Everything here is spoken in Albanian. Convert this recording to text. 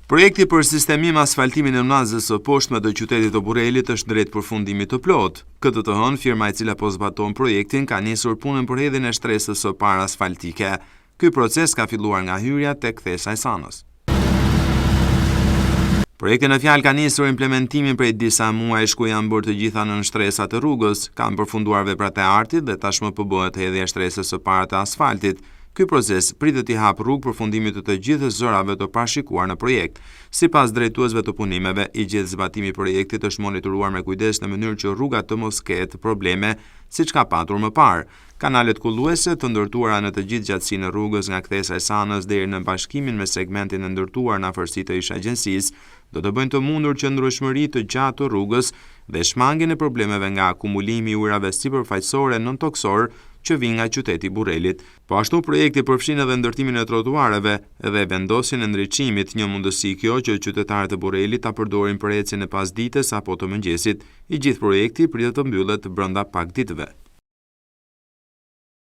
Projekti për sistemim asfaltimin e Unazës së Poshtme të qytetit të Burrelit është drejt përfundimit të plotë. Këtë të hënë, firma e cila po zbaton projektin ka nisur punën për hedhjen e shtresës së parë asfaltike. Ky proces ka filluar nga hyrja tek kthesa e Sanës. Projekti në fjalë ka nisur implementimin prej disa muajsh ku janë bërë të gjitha nënshtresat e rrugës, kanë përfunduar veprat e artit dhe tashmë po bëhet hedhja e shtresës së parë të asfaltit. Ky proces pritet t'i hapë rrugë përfundimit të të gjithë zërave të parashikuar në projekt. Sipas drejtuesve të punimeve, i gjithë zbatimi i projektit është monitoruar me kujdes në mënyrë që rruga të mos ketë probleme siç ka patur më parë. Kanalet kulluese, të ndërtuara në të gjithë gjatësinë e rrugës nga kthesa e Sanës deri në bashkimin me segmentin e ndërtuar në afërsi të ish-agjencisë, do të bëjnë të mundur qëndrueshmëri të gjatë të rrugës dhe shmangien e problemeve nga akumulimi i ujërave sipërfaqësore nëntokësorë që vijnë nga qyteti i Burrelit. Po ashtu, projekti përfshin edhe ndërtimin e trotuareve dhe vendosjen e ndriçimit, një mundësi kjo që qytetarët e Burrelit ta përdorin për ecjen e pasdites apo të mëngjesit. I gjithë projekti pritet të mbyllet brenda pak ditëve.